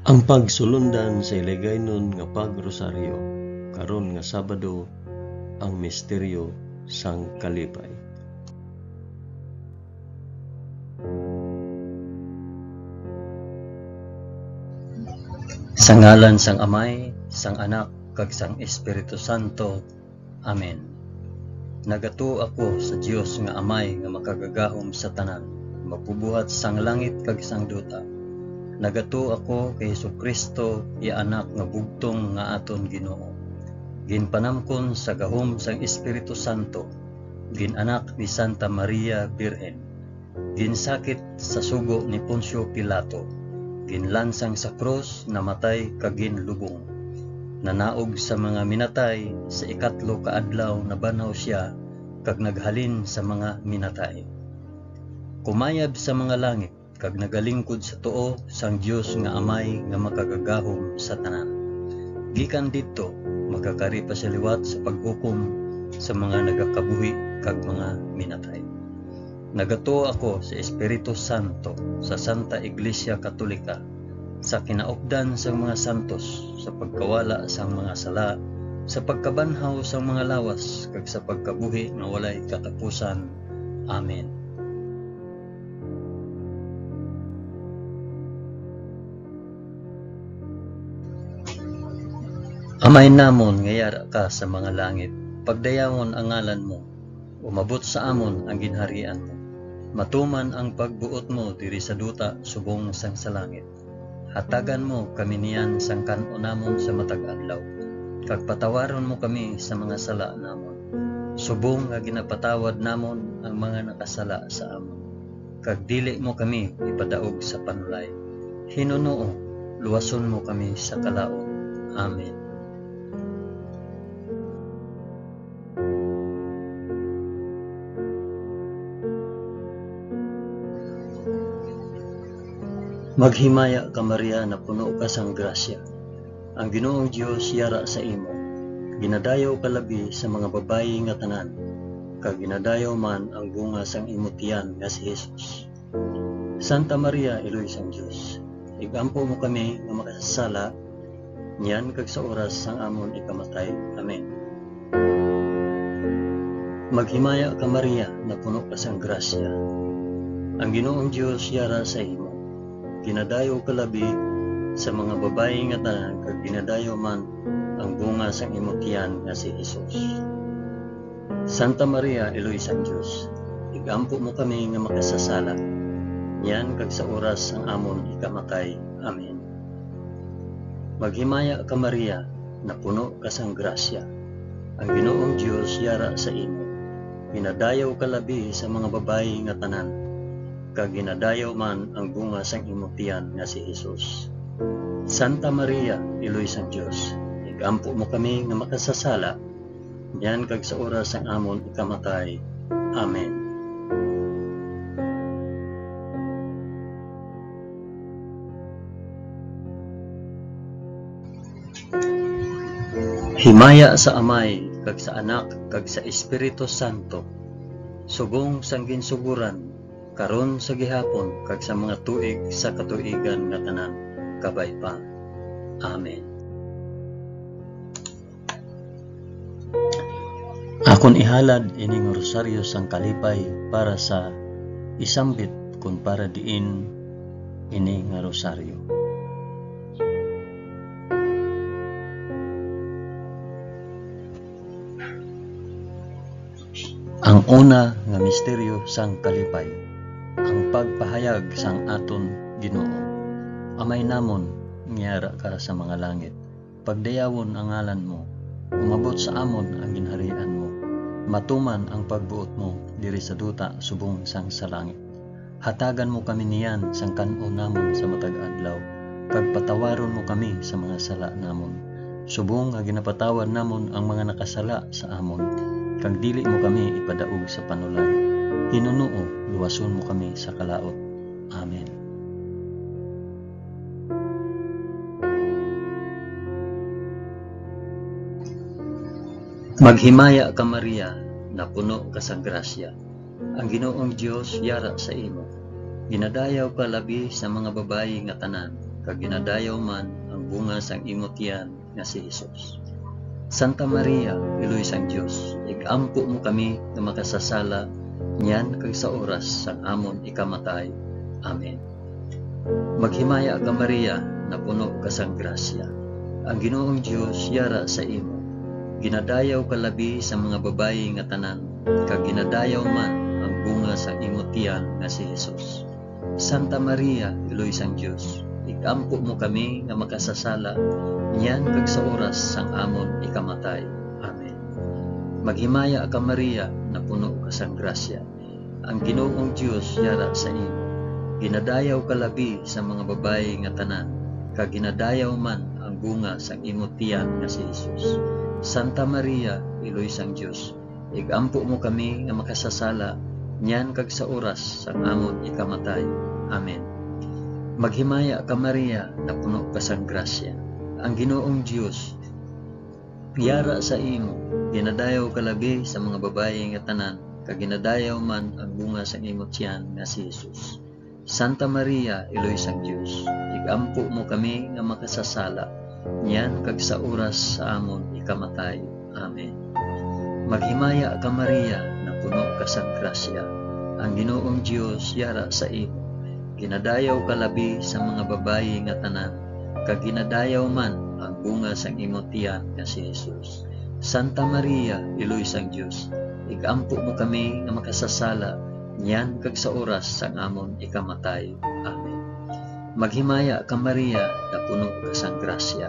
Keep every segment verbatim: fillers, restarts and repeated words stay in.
Ang pagsulundan sa Hiligaynon nga pag-rosaryo karon nga Sabado, ang misteryo sang kalipay. Sa ngalan sang Amay, sang Anak, kag sang Espiritu Santo. Amen. Nagatuo ako sa Dios nga Amay nga makagagahom sa tanan, magbubuhat sang langit kag sang duta. Nagatuo ako kay Jesu-Cristo, iya Anak nga bugtong nga aton Ginoo, ginpanamkon sa gahom sang Espiritu Santo, gin-anak ni Santa Maria Birhen, ginsakit sa sugo ni Poncio Pilato, ginlansang sa krus, namatay kag ginlubong. Nanaog sa mga minatay, sa ikatlo ka adlaw nabanhaw sia, kag naghalin sa mga minatay. Kumayab sa mga langit, kag nagalingkod sa tuo sang Dios nga Amay nga makagagahom sa tanan. Gikan didto, makakari pa sia liwat sa paghukom sa mga nagakabuhi kag mga minatay. Nagatuo ako sa Espiritu Santo, sa Santa Iglesia Katolika, sa kinaupdan sang mga santos, sa pagkawala sang mga sala, sa pagkabanhaw sang mga lawas, kag sa pagkabuhi nga walay katapusan. Amen. Amay namon nga yara ka sa mga langit, pagdayawon ang ngalan mo. Umabot sa amon ang ginharian mo. Matuman ang pagbuot mo diri sa duta subong sang sa langit. Hatagan mo kami niyan sang kan-on namon sa matag adlaw, kag patawaron mo kami sa mga sala namon, subong nga ginapatawad namon ang mga nakasala sa amon. Kag dili mo kami ipadaog sa panulay. Hinunoo, luwason mo kami sa kalaut. Amen. Maghimaya ka, Maria, napuno ka sang grasya. Ang Ginoong Dios yara sa imo. Ginadayaw ka labi sa mga babayi nga tanan, kag ginadayaw man ang bunga sang imo tiyan nga si Jesus. Santa Maria, Iloy sang Dios, ig-ampo mo kami nga makasasala, niyan kag sa oras sang amon ikamatay. Amen. Maghimaya ka, Maria, napuno ka sang grasya. Ang Ginoong Dios yara sa imo. Ginadayaw ka labi sa mga babayi nga tanan, kag ginadayaw man ang bunga sang imo tiyan nga si Jesus. Santa Maria, Iloy sang Dios, ig-ampo mo kami nga makasasala, niyan kag sa oras sang amon ikamatay. Amen. Maghimaya ka, Maria, napuno ka sang grasya. Ang Ginoong Dios yara sa imo. Ginadayaw ka labi sa mga babayi nga tanan, kag ginadayaw man ang bunga sang imo tiyan nga si Jesus. Santa Maria, Iloy sang Dios, ig-ampo mo kami nga makasasala, niyan kag sa oras sang amon ikamatay. Amen. Himaya sa Amay, kag sa Anak, kag sa Espiritu Santo, subong sang ginsugoran, karon, sa gihapon, kag sa mga tuig sa katuigan nga tanan. Kabay pa. Amen. Akon ihalad ini nga rosaryo sang kalipay para sa isambit kon para diin ini nga rosaryo. Ang una nga misteryo sang kalipay, ang pagpahayag sang aton Ginoo. Amay namon nga yara ka sa mga langit, pagdayawon ang ngalan mo. Umabot sa amon ang ginharian mo. Matuman ang pagbuot mo diri sa duta subong sang sa langit. Hatagan mo kami niyan sang kan-on namon sa matag adlaw, kag patawaron mo kami sa mga sala namon, subong nga ginapatawad namon ang mga nakasala sa amon, kag dili mo kami ipadaog sa panulay. Hinunoo, luwason mo kami sa kalaut. Amen. Maghimaya ka, Maria, napuno ka sang grasya. Ang Ginoong Dios yara sa imo. Ginadayaw ka labi sa mga babayi nga tanan, kag ginadayaw man ang bunga sang imo tiyan nga si Jesus. Santa Maria, Iloy sang Dios, ig-ampo mo kami nga makasasala niyan kag sa oras sang amon ikamatay. Amen. Maghimaya ka, Maria, napuno ka sang grasya. Ang Ginoong Dios yara sa imo. Ginadayaw ka labi sa mga babayi nga tanan, kag ginadayaw man ang bunga sang imo tiyan nga si Jesus. Santa Maria, Iloy sang Dios, ig-ampo mo kami nga makasasala niyan kag sa oras sang amon ikamatay. Amen. Maghimaya ka, Maria, napuno ka sang grasya. Ang Ginoong Dios yara sa imo. Ginadayaw ka labi sa mga babayi nga tanan, kag ginadayaw man ang bunga sang imo tiyan nga si Jesus. Santa Maria, Iloy sang Dios, ig-ampo mo kami nga makasasala niyan kag sa oras sang amon ikamatay. Amen. Maghimaya ka, Maria, napuno ka sang grasya. Ang Ginoong Dios yara sa imo. Ginadayaw ka labi sa mga babayi nga tanan, kag ginadayaw man ang bunga sang imo tiyan nga si Jesus. Santa Maria, Iloy sang Dios, ig-ampo mo kami nga makasasala, niyan kag sa oras sa amon ikamatay. Amen. Maghimaya ka, Maria, napuno ka sang grasya. Ang Ginoong Dios yara sa imo. Ginadayaw ka labi sa mga babayi nga tanan, kag ginadayaw man ang bunga sang imo tiyan nga si Jesus. Santa Maria, Iloy sang Dios, ig-ampo mo kami nga makasasala, niyan kag sa oras sang amon ikamatay. Amen. Maghimaya ka, Maria, napuno ka sang grasya.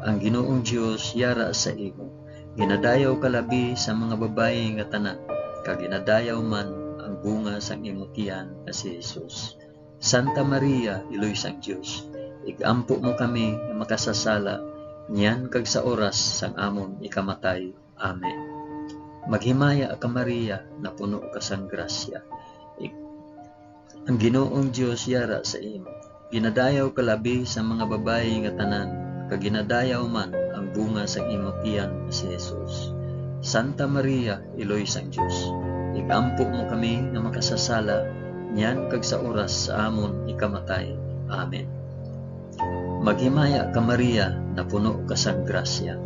Ang Ginoong Dios yara sa imo. Ginadayaw ka labi sa mga babayi nga tanan, kag ginadayaw man ang bunga sang imo tiyan nga si Jesus. Santa Maria, Iloy sang Dios, ig-ampo mo kami nga makasasala, niyan kag sa oras sang amon ikamatay. Amen. Maghimaya ka, Maria, napuno ka sang grasya. Ig-, ang Ginoong Dios yara sa imo. Ginadayaw ka labi sa mga babayi nga tanan, kag ginadayaw man ang bunga sang imo tiyan nga si Jesus. Santa Maria, Iloy sang Dios, ig-ampo mo kami nga makasasala, niyan kag sa oras sa amon ikamatay. Amen. Maghimaya ka, Maria, napuno ka sang grasya.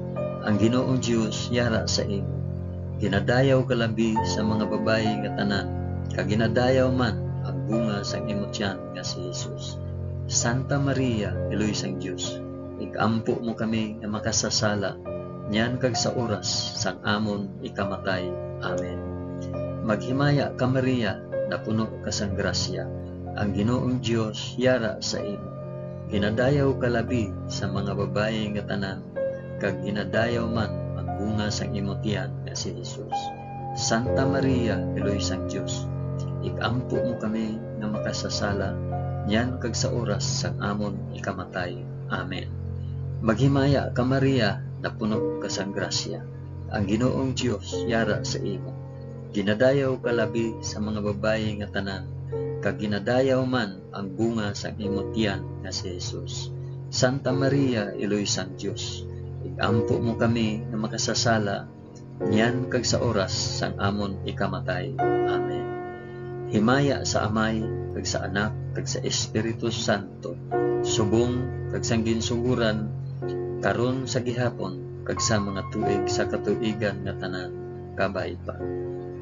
Ang Ginoong Dios yara sa imo. Ginadayaw ka labi sa mga babayi nga tanan, kag ginadayaw man ang bunga sang imo tiyan nga si Jesus. Santa Maria, Iloy sang Dios, ig-ampo mo kami nga makasasala, niyan kag sa oras sang amon ikamatay. Amen. Maghimaya ka, Maria, napuno ka sang grasya. Ang Ginoong Dios yara sa imo. Ginadayaw ka labi sa mga babayi nga tanan, kag ginadayaw man ang bunga sang imo tiyan nga si Jesus. Santa Maria, Iloy sang Dios, ig-ampo mo kami nga makasasala, niyan kag sa oras sang amon ikamatay. Amen. Maghimaya ka, Maria, napuno ka sang grasya. Ang Ginoong Dios yara sa imo. Ginadayaw ka labi sa mga babayi nga tanan, kag ginadayaw man ang bunga sang imo tiyan nga si Jesus. Santa Maria, Iloy sang Dios, ig-ampo mo kami nga makasasala, niyan kag sa oras sang amon ikamatay. Amen. Himaya sa Amay, kag sa Anak, kag sa Espiritu Santo, subong kag sang ginsugoran, karon, sa gihapon, kag sa mga tuig sa katuigan nga tanan. Kabay pa.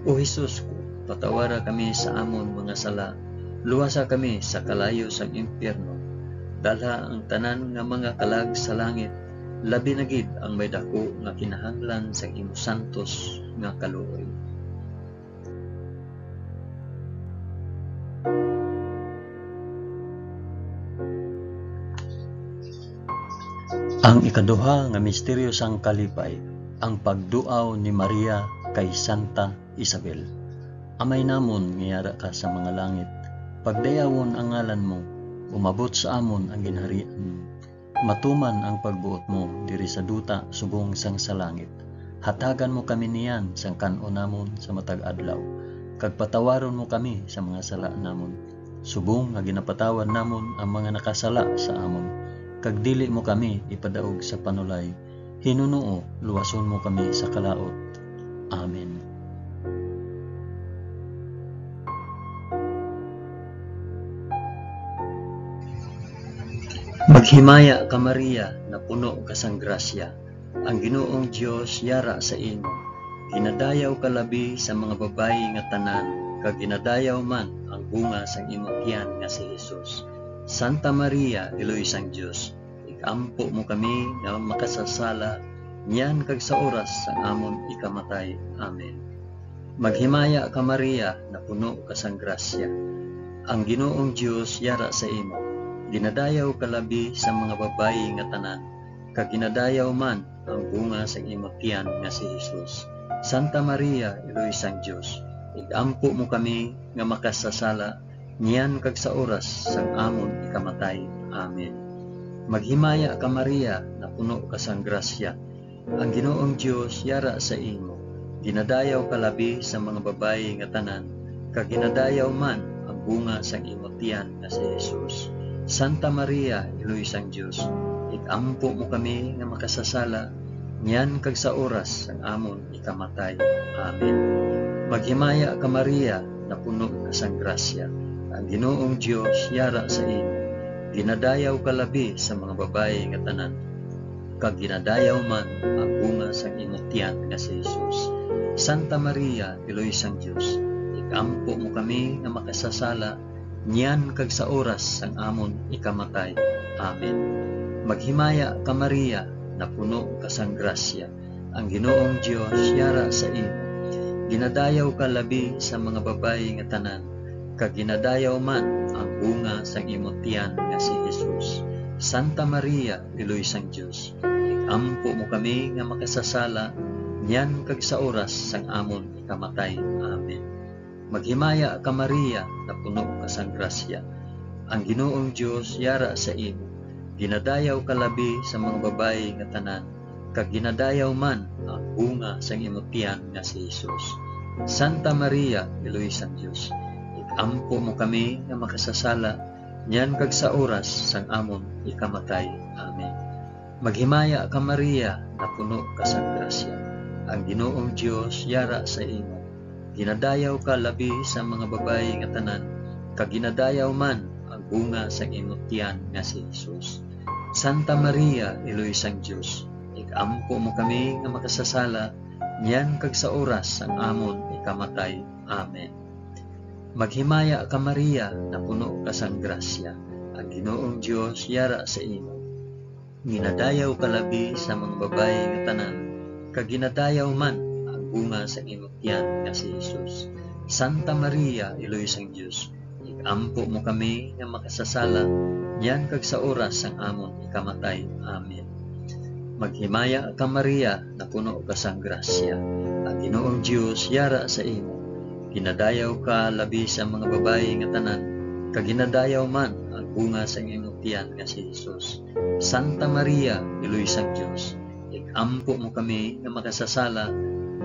O Jesus ko, patawara kami sa amon mga sala, luwasa kami sa kalayo sang impyerno, dalha ang tanan nga mga kalag sa langit, labi na gid ang may daku nga kinahanglan sang imo santos nga kaluoy. Ang ikaduha nga misteryo sang kalipay, ang pagduaw ni Maria kay Santa Isabel. Amay namon nga yara ka sa mga langit, pagdayawon ang ngalan mo, umabot sa amon ang ginharian mo. Matuman ang pagbuot mo diri sa duta subong sang sa langit. Hatagan mo kami niyan sang kan-on namon sa matag adlaw, kag patawaron mo kami sa mga sala namon, subong nga ginapatawad namon ang mga nakasala sa amon, kag dili mo kami ipadaog sa panulay. Hinunoo, luwason mo kami sa kalaut. Amen. Maghimaya ka, Maria, napuno ka sang grasya, ang Ginoong Dios yara sa imo. Ginadayaw ka labi sa mga babayi nga tanan, kag ginadayaw man ang bunga sang imo tiyan nga si Jesus. Santa Maria, Iloy sang Dios, ig-ampo mo kami nga makasasala, niyan kag sa oras sang amon ikamatay. Amen. Maghimaya ka, Maria, napuno ka sang grasya. Ang Ginoong Dios yara sa imo. Ginadayaw ka labi sa mga babayi nga tanan, kag ginadayaw man ang bunga sang imo tiyan nga si Jesus. Santa Maria, Iloy sang Dios, ig-ampo mo kami nga makasasala, niyan kag sa oras sang amon ikamatay. Amen. Maghimaya ka, Maria, napuno ka sang grasya. Ang Ginoong Dios yara sa imo. Ginadayaw ka labi sa mga babayi nga tanan, kag ginadayaw man ang bunga sang imo tiyan nga si Jesus. Santa Maria, Iloy sang Dios, ig-ampo mo kami nga makasasala, niyan kag sa oras sang amon ikamatay. Amen. Maghimaya ka, Maria, napuno ka sang grasya. Ang Ginoong Dios yara sa imo. Ginadayaw ka labi sa mga babayi nga tanan, kag ginadayaw man ang bunga sang imo tiyan nga si Jesus. Santa Maria, Iloy sang Dios, ig-ampo mo kami nga makasasala, niyan kag sa oras sang amon ikamatay. Amen. Maghimaya ka, Maria, napuno ka sang grasya. Ang Ginoong Dios yara sa imo. Ginadayaw ka labi sa mga babayi nga tanan, kag ginadayaw man ang bunga sang imo tiyan nga si Jesus. Santa Maria, Iloy sang Dios, ig-ampo mo kami nga makasasala, niyan kag sa oras sang amon ikamatay. Amen. Maghimaya ka, Maria, napuno ka sang grasya. Ang Ginoong Dios yara sa imo. Ginadayaw ka labi sa mga babayi nga tanan, kag ginadayaw man ang bunga sang imo tiyan nga si Jesus. Santa Maria, Iloy sang Dios, ig-ampo mo kami nga makasasala, niyan kag sa oras sang amon ikamatay. Amen. Maghimaya ka, Maria, napuno ka sang grasya. Ang Ginoong Dios yara sa imo. Ginadayaw ka labi sa mga babayi nga tanan, kag ginadayaw man ang bunga sang imo tiyan nga si Jesus. Santa Maria, Iloy sang Dios, ig-ampo mo kami nga makasasala, niyan kag sa oras sang amon ikamatay. Amen. Maghimaya ka, Maria, napuno ka sang grasya. Ang Ginoong Dios yara sa imo. Ginadayaw ka labi sa mga babayi nga tanan, kag ginadayaw man ang bunga sang imo tiyan nga si Jesus. Santa Maria, Iloy sang Dios, ig-ampo mo kami nga makasasala, niyan kag sa oras sang amon ikamatay. Amen. Maghimaya ka, Maria, napuno ka sang grasya. Ang Ginoong Dios yara sa imo. Ginadayaw ka labi sa mga babayi nga tanan, kag ginadayaw man ang bunga sang imong tiyan nga si Jesus. Santa Maria, Iloy sang Dios, ig-ampo mo kami nga makasasala,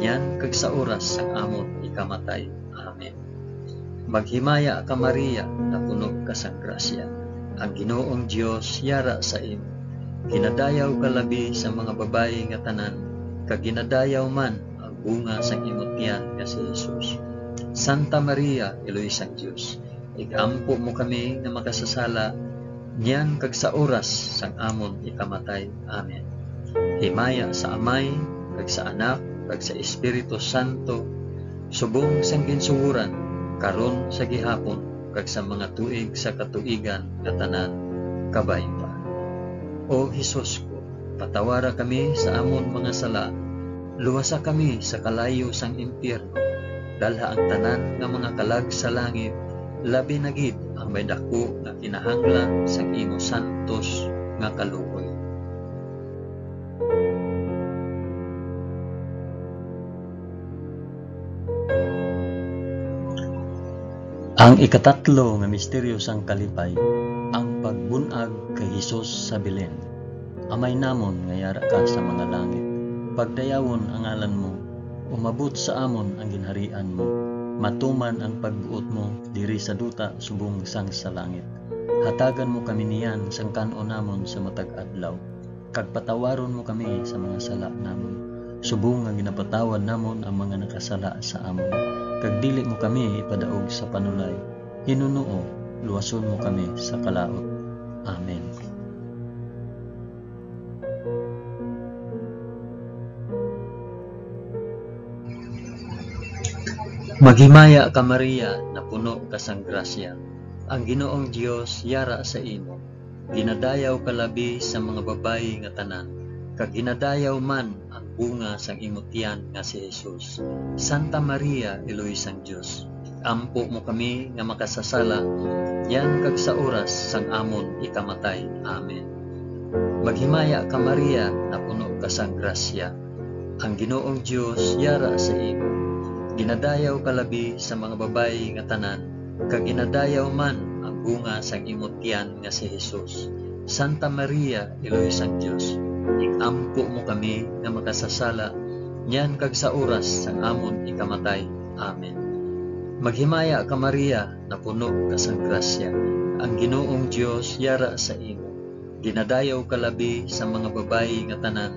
niyan kag sa oras sang amon ikamatay. Amen. Maghimaya ka, Maria, napuno ka sang grasya. Ang Ginoong Dios yara sa imo. Ginadayaw ka labi sa mga babayi nga tanan, kag ginadayaw man ang bunga sang imo tiyan nga si Jesus. Santa Maria, Iloy sang Dios, ig-ampo mo kami nga makasasala, niyan kag sa oras sang amon ikamatay. Amen. Himaya sa Amay, kag sa Anak, kag sa Espiritu Santo, subong sang ginsugoran, karon, sa gihapon, kag sa mga tuig sa katuigan nga tanan. Kabay pa. O Jesus ko, patawara kami sa amon mga sala, luwasa kami sa kalayo sang impyerno, dalha ang tanan nga mga kalag sa langit, labi na gid ang may daku nga kinahanglan sang imo santos nga kaluoy. Ang ikatatlo nga misteryo sang kalipay, ang pagbun-ag kay Jesus sa Belen. Amay namon nga yara ka sa mga langit, pagdayawon ang ngalan mo, umabot sa amon ang ginharian mo, matuman ang pagbuot mo diri sa duta subong sang sa langit. Hatagan mo kami niyan sang kan-on namon sa matag adlaw, kag patawaron mo kami sa mga sala namon, subong nga ginapatawad namon ang mga nakasala sa amon, kag dili mo kami ipadaog sa panulay, hinunoo, luwason mo kami sa kalaut. Amen. Maghimaya ka, Maria, napuno ka sang grasya. Ang Ginoong Dios yara sa imo. Ginadayaw ka labi sa mga babayi nga tanan, kag ginadayaw man ang bunga sang imo tiyan nga si Jesus. Santa Maria, Iloy sang Dios, ig-ampo mo kami nga makasasala, niyan kag sa oras sang amon ikamatay. Amen. Maghimaya ka, Maria, napuno ka sang grasya. Ang Ginoong Dios yara sa imo. Ginadayaw ka labi sa mga babayi nga tanan, kag ginadayaw man ang bunga sang imo tiyan nga si Jesus. Santa Maria, Iloy sang Dios, ig-ampo mo kami nga makasasala, niyan kag sa oras sang amon ikamatay. Amen. Maghimaya ka, Maria, napuno ka sang grasya. Ang Ginoong Dios yara sa imo. Ginadayaw ka labi sa mga babayi nga tanan,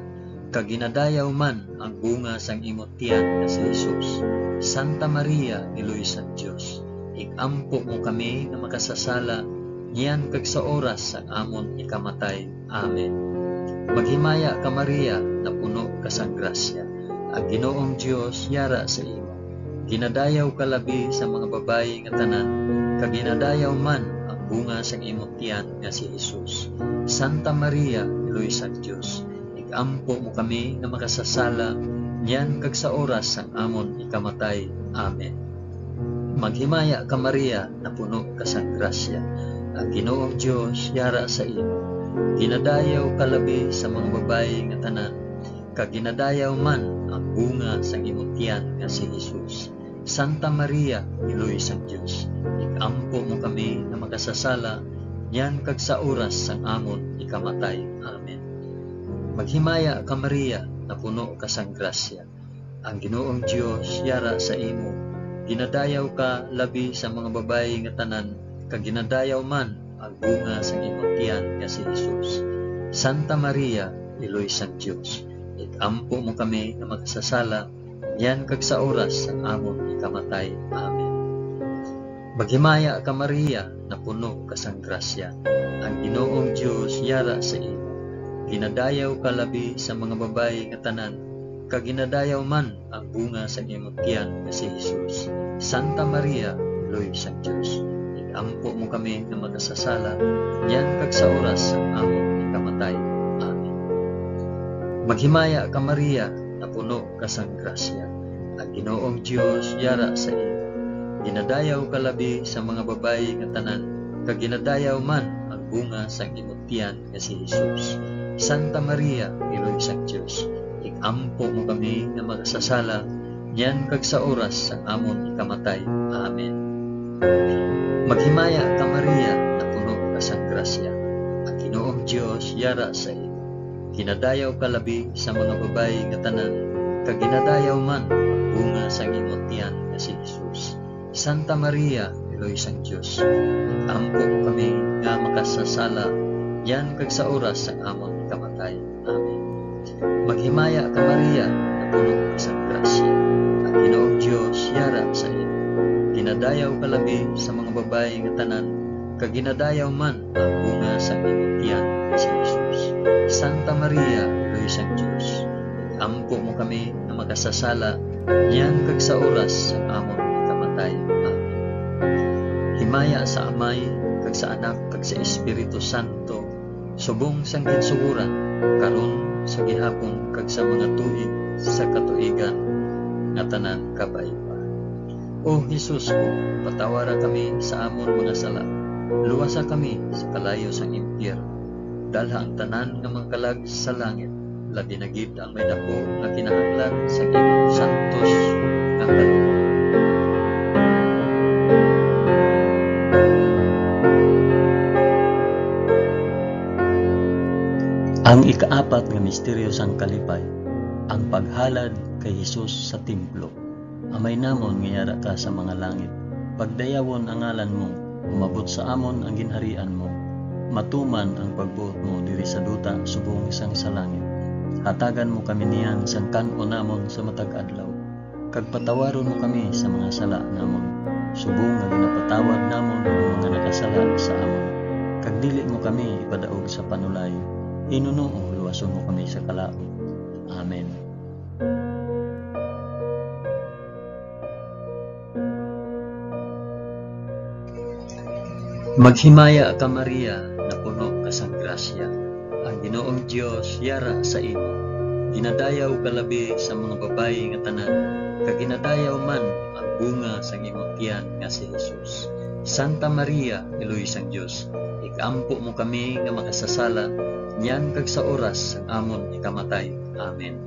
kag ginadayaw man ang bunga sang imo tiyan nga si Jesus. Santa Maria, Iloy sang Dios, ig-ampo mo kami nga makasasala, niyan kag sa oras sang amon ikamatay. Amen. Maghimaya ka, Maria, napuno ka sang grasya. Ang Ginoong Dios yara sa imo. Ginadayaw ka labi sa mga babayi nga tanan, kag ginadayaw man ang bunga sang imo tiyan nga si Jesus. Santa Maria, Iloy sang Dios, ig-ampo mo kami nga makasasala, niyan kag sa oras sang amon ikamatay. Amen. Maghimaya ka, Maria, napuno ka sang grasya. Ang Ginoong Dios yara sa imo. Ginadayaw ka labi sa mga babayi nga tanan, kag ginadayaw man ang bunga sang imo tiyan nga si Jesus. Santa Maria, Iloy sang Dios, ig-ampo mo kami nga makasasala, niyan kag sa oras sang amon ikamatay. Amen. Maghimaya ka, Maria, napuno ka sang grasya. Ang Ginoong Dios yara sa imo. Ginadayaw ka labi sa mga babayi nga tanan, kag ginadayaw man ang bunga sang imo tiyan nga si Jesus. Santa Maria, Iloy sang Dios, ig-ampo mo kami nga makasasala, niyan kag sa oras sang amon ikamatay. Amen. Maghimaya ka, Maria, napuno ka sang grasya. Ang Ginoong Dios yara sa imo. Ginadayaw ka labi sa mga babayi nga tanan, kag ginadayaw man ang bunga sang imo tiyan nga si Jesus. Santa Maria, Iloy sang Dios, ig-ampo mo kami nga makasasala, niyan kag sa oras sang amon ikamatay. Amen. Maghimaya ka, Maria, napuno ka sang grasya. Ang Ginoong Dios yara sa imo. Ginadayaw ka labi sa mga babayi nga tanan, kag ginadayaw man ang bunga sang imo tiyan nga si Jesus. Santa Maria, Iloy sang Dios, ig-ampo mo kami nga makasasala, niyan kag sa oras sang amon ikamatay. Amen. Maghimaya ka, Maria, napuno ka sang grasya. Ang Ginoong Dios yara sa imo. Ginadayaw ka labi sa mga babayi nga tanan, kag ginadayaw man ang bunga sang imo tiyan nga si Jesus. Santa Maria, Iloy sang Dios, ampo mo kami nga makasasala, niyan kag sa oras sang amon kamatay. Amen. Maghimaya ka, Maria, napuno ka sang grasya. Ang Ginoong Dios yara sa imo. Ginadayaw ka labi sa mga babayi nga tanan, kag ginadayaw man ang bunga sang imo tiyan nga si Jesus. Santa Maria, Iloy sang Dios, ampo mo kami nga makasasala, niyan kag sa oras sang amon kamatay. Amen. Himaya sa Amay, kag sa Anak, kag sa Espiritu Santo, subong sang ginsugoran, karon, sa gihapon, kag sa mga tuig sa katuigan nga tanan. Kabay pa. O Jesus ko, patawara kami sa amon mga sala, luwasa kami sa kalayo sang impyerno, dalha ang tanan nga mga kalag sa langit, labi na gid ang may daku nga kinahanglan sa imong santos nga kaluoy. Ang ikaapat nga misteryo sang kalipay, ang paghalad kay Jesus sa templo. Amay namon nga yara ka sa mga langit, pagdayawon ang ngalan mo, umabot sa amon ang ginharian mo, matuman ang pagbuot mo diri sa duta subong sang sa langit. Hatagan mo kami niyan sang kan-on namon sa matag adlaw, kag patawaron mo kami sa mga sala namon, subong nga ginapatawad namon ang mga nakasala sa amon. Kag dili mo kami ipadaog sa panulay, hinunoo luwason mo kami sa kalaut. Amen. Maghimaya ka, Maria, napuno ka sang grasya. Ang Ginoong Dios yara sa imo. Ginadayaw ka labi sa mga babayi nga tanan, kag ginadayaw man ang bunga sang imong tiyan nga si Jesus. Santa Maria, Iloy sang Dios, ig-ampo mo kami nga makasasala, niyan kag sa oras sang amon ikamatay. Amen.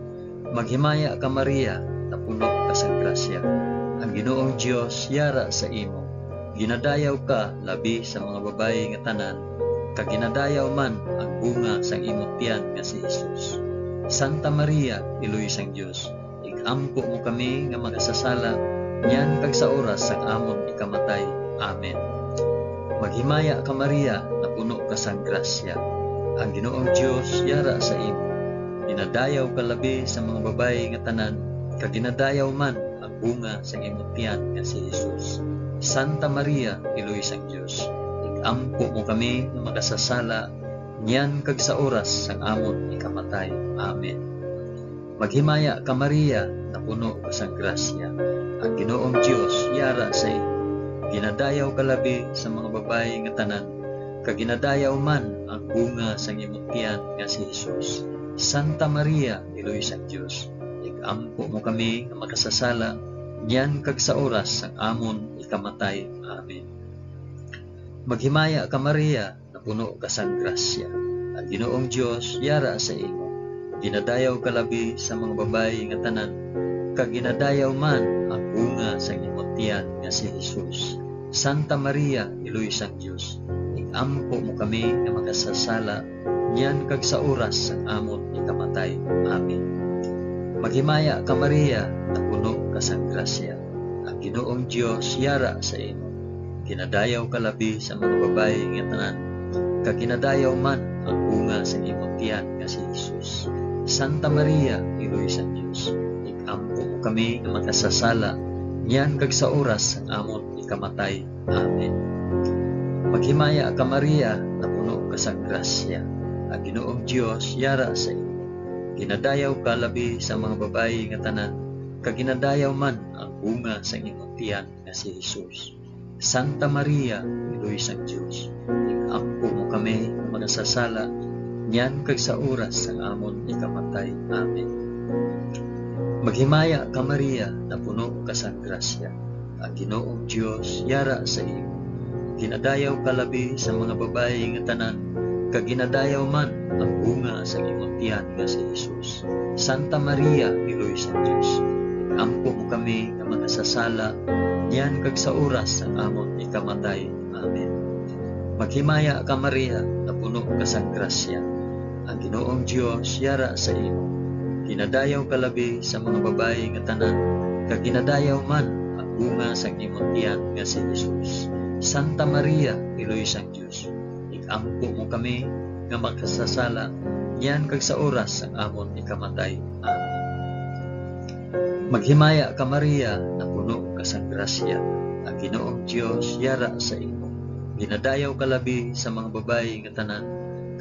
Maghimaya ka, Maria, napuno ka sang grasya. Ang Ginoong Dios yara sa imo. Ginadayaw ka labi sa mga babayi nga tanan, kag ginadayaw man ang bunga sang imong tiyan nga si Jesus. Santa Maria, Iloy sang Dios, ig-ampo mo kami nga makasasala, niyan kag sa oras sang amon ikamatay. Amen. Maghimaya ka, Maria, napuno ka sang grasya. Ang Ginoong Dios yara sa imo. Ginadayaw ka labi sa mga babayi nga tanan, kag ginadayaw man ang bunga sang imong tiyan nga si Jesus. Santa Maria, Iloy sang Dios, ig-ampo mo kami nga makasasala, niyan kag sa oras sang amon ikamatay. Amen. Maghimaya ka, Maria, napuno ka sang grasya. Ang Ginoong Dios yara sa imo. Ginadayaw ka labi sa mga babayi nga tanan, kag ginadayaw man ang bunga sang imong tiyan nga si Jesus. Santa Maria, Iloy sang Dios, ig-ampo mo kami nga makasasala, niyan kag sa oras sang amon ikamatay. Amen. Maghimaya ka, Maria, napuno ka sang grasya. Ang Ginoong Dios yara sa imo. Ginadayaw ka labi sa mga babayi nga tanan, kag ginadayaw man ang bunga sang imong tiyan nga si Jesus. Santa Maria, Iloy sang Dios, ig-ampo mo kami nga makasasala, niyan kag sa oras sang amon ikamatay. Amen. Maghimaya ka, Maria, napuno ka sang grasya. Ang Ginoong Dios yara sa imo. Ginadayaw ka labi sa mga babayi nga tanan, kag ginadayaw man ang bunga sang imong tiyan nga si Jesus. Santa Maria, Iloy sang Dios, ig-ampo mo kami nga makasasala, niyan kag sa oras sang amon ikamatay. Amen. Maghimaya ka, Maria, napuno ka sang grasya. Ang Ginoong Dios yara sa imo. Ginadayaw ka labi sa mga babayi nga tanan, kag ginadayaw man ang bunga sang imong tiyan nga si Jesus. Santa Maria, Iloy sang Dios, ig-ampo mo kami nga makasasala, niyan kag sa oras sang amon ikamatay. Amen. Maghimaya ka, Maria, napuno ka sang grasya. Ang Ginoong Dios yara sa imo. Ginadayaw ka labi sa mga babayi nga tanan, kag ginadayaw man ang bunga sa imong tiyan nga si Jesus. Santa Maria, Iloy sang Dios, ig-ampo mo kami nga makasasala, niyan kag sa oras sang amon ikamatay. Amen. Maghimaya ka, Maria, napuno ka sang grasya. Ang Ginoong Dios yara sa imo. Ginadayaw ka labi sa mga babayi nga tanan, kag ginadayaw man ang bunga sang imong tiyan nga si Jesus. Santa Maria, Iloy sang Dios, ig-ampo mo kami nga makasasala, niyan kag sa oras sang amon ikamatay. Amen. Maghimaya ka, Maria, napuno ka sang grasya. Ang Ginoong Dios yara sa imo. Ginadayaw ka labi sa mga babayi nga tanan,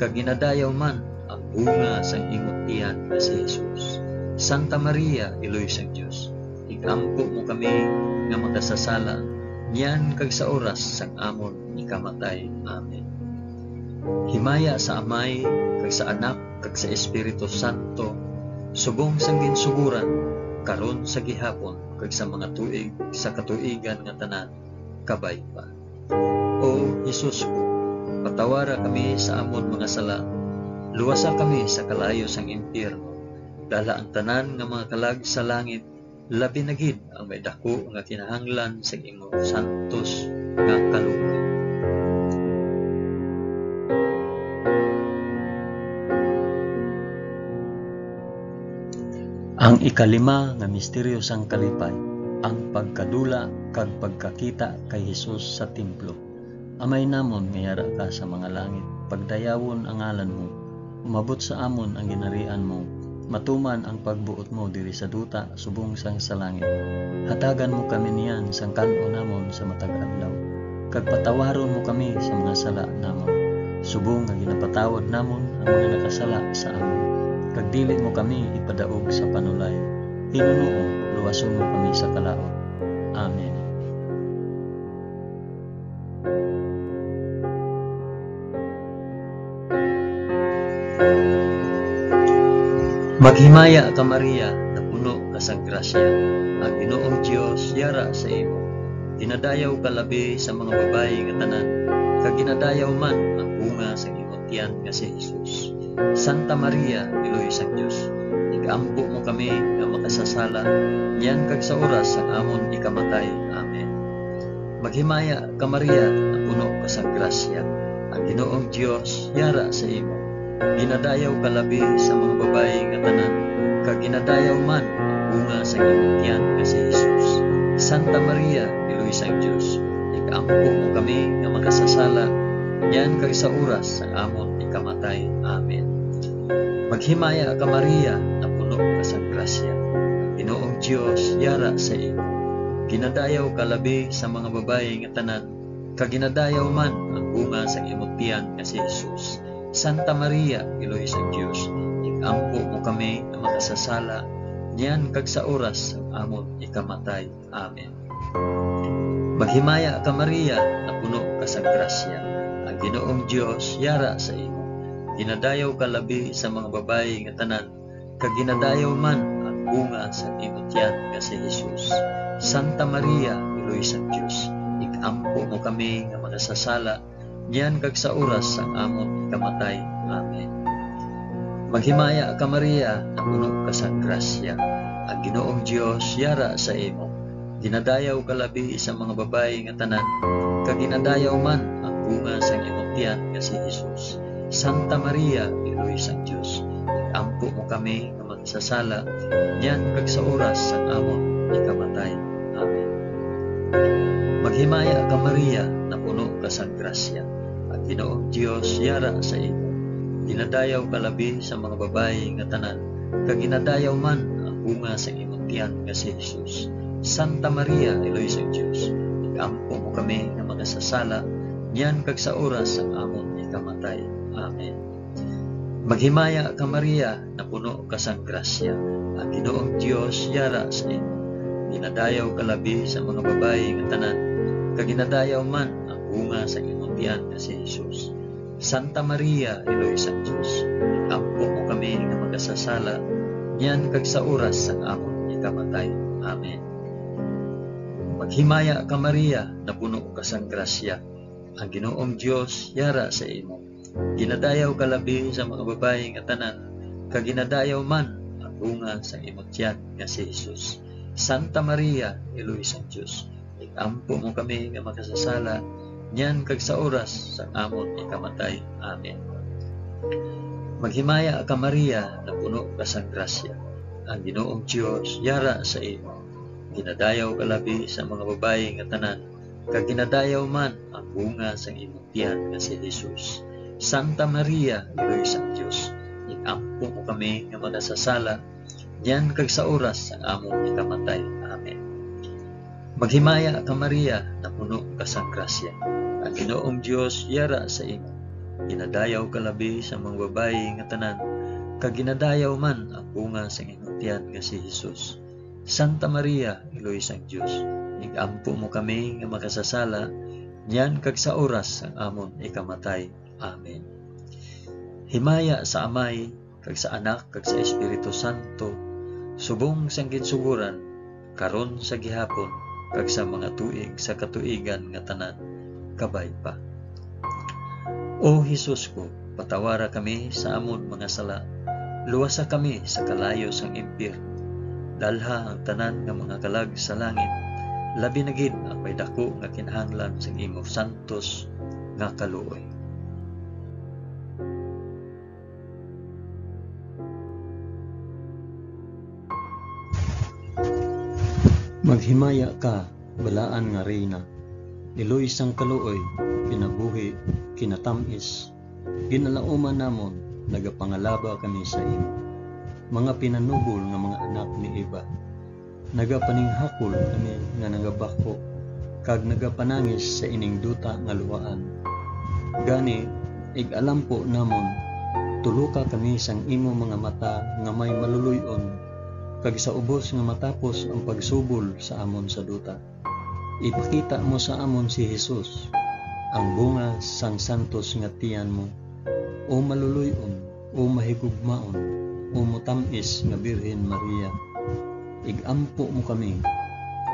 kag ginadayaw man ang bunga sang imong tiyan nga si Jesus. Santa Maria, Iloy sang Dios, ig-ampo mo kami nga makasasala, niyan kag sa oras sang amon ikamatay. Amen. Himaya sa Amay, kag sa Anak, kag sa Espiritu Santo, subong sang ginsugoran, karon, sa gihapon, kag sa mga tuig sa katuigan nga tanan. Kabay pa. O Jesus ko, patawara kami sa amon mga sala, luwasa kami sa kalayo sang impyerno, dala ang tanan nga mga kalag sa langit, labi na gid ang may daku nga kinahanglan sa imong santos nga kaluoy. Ang ikalima nga misteryo sang kalipay, ang pagkadula kag pagkakita kay Jesus sa templo. Amay namon nga yara ka sa mga langit, pagdayawon ang ngalan mo. Umabot sa amon ang ginharian mo. Matuman ang pagbuot mo diri sa duta subong sang sa langit. Hatagan mo kami niyan sang kan-o namon sa matag adlaw, kag patawaron mo kami sa mga sala namon, subong nga ginapatawad namon ang mga nakasala sa amon. Kag dili mo kami ipadaog sa panulay. Hinunoo, luwason mo kami sa kalaut. Amen. Maghimaya ka, Maria, napuno ka sang grasya, ang Ginoong Dios yara sa imo. Ginadayaw ka labi sa mga babayi nga tanan, kag ginadayaw man ang bunga sang imong tiyan nga si Jesus. Santa Maria, Iloy sang Dios, ig-ampo mo kami nga makasasala, niyan kag sa oras sang amon ikamatay. Amen. Maghimaya ka, Maria, napuno ka sang grasya, ang Ginoong Dios yara sa imo. Ginadayaw ka labi sa mga babayi nga tanan, kag ginadayaw man ang bunga sang imong tiyan nga si Jesus. Santa Maria, Iloy sang Dios, ig-ampo mo kami nga makasasala, niyan kag sa oras sang amon ikamatay. Amen. Maghimaya ka, Maria, napuno ka sang grasya, ang Ginoong Dios yara sa imo. Ginadayaw ka labi sa mga babayi nga tanan, kag ginadayaw man ang bunga sang imong tiyan nga si Jesus. Santa Maria, Iloy sang Dios, ig-ampo mo kami nga makasasala, niyan kag sa oras sang amon ikamatay. Amen. Maghimaya ka, Maria, napuno ka sang grasya, ang Ginoong Dios yara sa imo. Ginadayaw ka labi sa mga babayi nga tanan, kag ginadayaw man ang bunga sang imong tiyan nga si Jesus. Santa Maria, Iloy sang Dios, ig-ampo mo kami nga makasasala, niyan kag sa oras sang amon ikamatay. Amen. Maghimaya ka, Maria, napuno ka sang grasya, ang Ginoong Dios yara sa imo. Ginadayaw ka labi sa mga babayi nga tanan, kag ginadayaw man ang bunga sang imong tiyan nga si Jesus. Santa Maria, Iloy sang Dios, ig-ampo mo kami nga makasasala, niyan kag sa oras sang amon ikamatay. Amen. Maghimaya ka, Maria, napuno ka sang grasya, ang Ginoong Dios yara sa imo. Ginadayaw ka labi sa mga babayi nga tanan, kag ginadayaw man ang bunga sang imong tiyan nga si Jesus. Santa Maria, Iloy sang Dios, ig-ampo mo kami nga makasasala, niyan kag sa oras sang amon ikamatay. Amen. Maghimaya ka, Maria, napuno ka sang grasya, ang Ginoong Dios yara sa imo. Ginadayaw ka labi sa mga babayi nga tanan, kag ginadayaw man ang bunga sa imong tiyan nga si Jesus. Santa Maria, Iloy sang Dios, ampo mo kami nga makasasala, niyan kag sa oras sang amon ikamatay. Amen. Maghimaya ka, Maria, napuno ka sang grasya, ang Ginoong Dios yara sa imo. Ginadayaw ka labi sa mga babayi nga tanan, kag ginadayaw man ang bunga sang imong tiyan nga si Jesus. Santa Maria, Iloy sang Dios, ig-ampo mo kami nga makasasala, niyan kag sa oras sang amon ikamatay. Amen. Maghimaya ka, Maria, napuno ka sang grasya, ang Ginoong Dios yara sa imo. Ginadayaw ka labi sa mga babayi nga tanan, kag ginadayaw man ang bunga sang imong tiyan nga si Jesus. Santa Maria, Iloy sang Dios, ig-ampo mo kami nga makasasala, niyan kag sa oras sang amon ikamatay. Amen. Maghimaya ka, Maria, napuno ka sang grasya, ang Ginoong Dios yara sa imo. Ginadayaw ka labi sa mga babayi nga tanan, kag ginadayaw man ang bunga sang imong tiyan nga si Jesus. Santa Maria, Iloy sang Dios, ig-ampo mo kami nga makasasala, niyan kag sa oras sang amon ikamatay. Amen. Himaya sa Amay, kag sa Anak, kag sa Espiritu Santo, subong sang ginsugoran, karon, sa gihapon, kag sa mga tuig sa katuigan nga tanan. Kabay pa. O Jesus ko, patawara kami sa amon mga sala, luwasa kami sa kalayo sang impyerno, dalha ang tanan nga mga kalag sa langit, labi na gid ang may daku nga kinahanglan sang imo santos nga kaluoy. Maghimaya ka, balaan nga Reyna, iloy sang kaluoy, kinabuhi, kinatamis, ginalauman namon, nagapangalaba kami sa imo. Mga pinanubol nga mga anak ni Eva, nagapaninghakol kami nga nagabako, kag nagapanangis sa ining duta nga luhaan. Gani, ig-alampo namon, tuloka kami sang imo mga mata nga may maluloy-on, kag sa ubos nga matapos ang pagsubol sa amon sa duta, ipakita mo sa amon si Jesus, ang bunga sang santos nga tiyan mo, o maluloy-on, O mahigugmaon, o matam-is nga Birhen Maria, ig-ampo mo kami,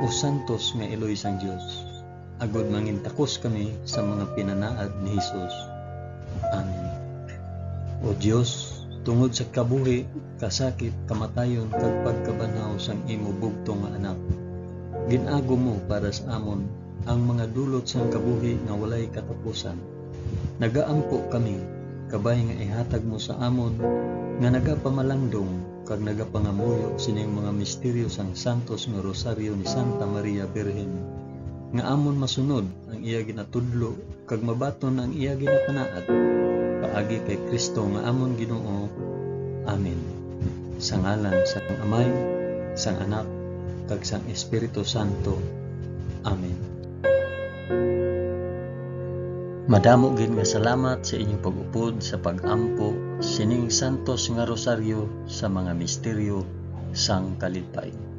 o santos nga iloy sang Dios, agod mangintakos kami sa mga pinanaad ni Jesus. Amen. O Dios, tungod sa kabuhi, kasakit, kamatayon, kag pagkabanhaw sang imo bugtong nga Anak, gin-agom mo para sa amon ang mga dulot sang kabuhi nga walay katapusan. Nagaampo kami, kabay nga ihatag mo sa amon nga nagapamalangdong kag nagapangamuyo sining mga misteryo sang santos nga Rosaryo ni Santa Maria Birhen, nga amon masunod ang iya ginatudlo kag mabaton ang iya ginapanaad, paagi kay Cristo nga amon Ginoo. Amen. Sa ngalan sang Amay, sang Anak, kag sang Espiritu Santo. Amen. Madamo gid nga salamat sa inyong pag-upod sa pag-ampo sining santos nga rosaryo sa mga misteryo sang kalipay.